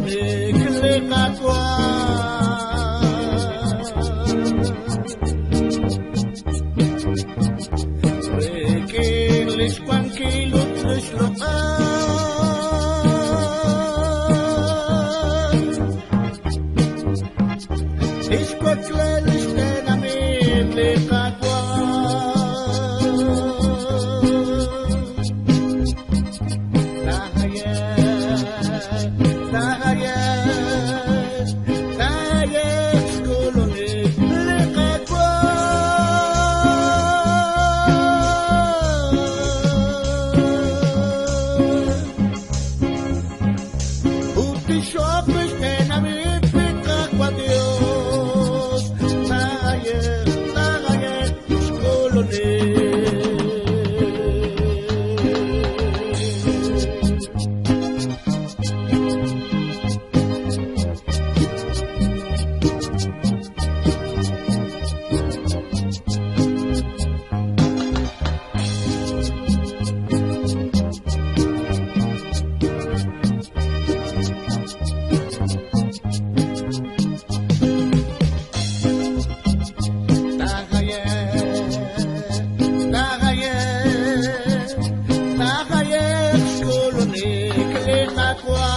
Xkulunik li Qaawa'. Rik'in lix wankil ut lix loq'al, tixwaklel lix tenamit li Qaawa'. Tahaye, tahaye, tahaye, xkulunik li Qaawa'. Ut tixxok lix tenamit li Qaawa' Dios. Tahaye, tahaye, xkulunik. Tahaye, tahaye, tahaye, xkulunik li Qaawa'.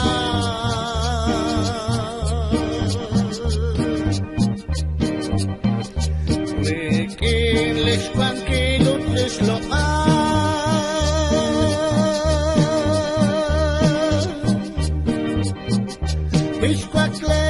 Rik'in lix wankil ut lix loq'al, tixwaklel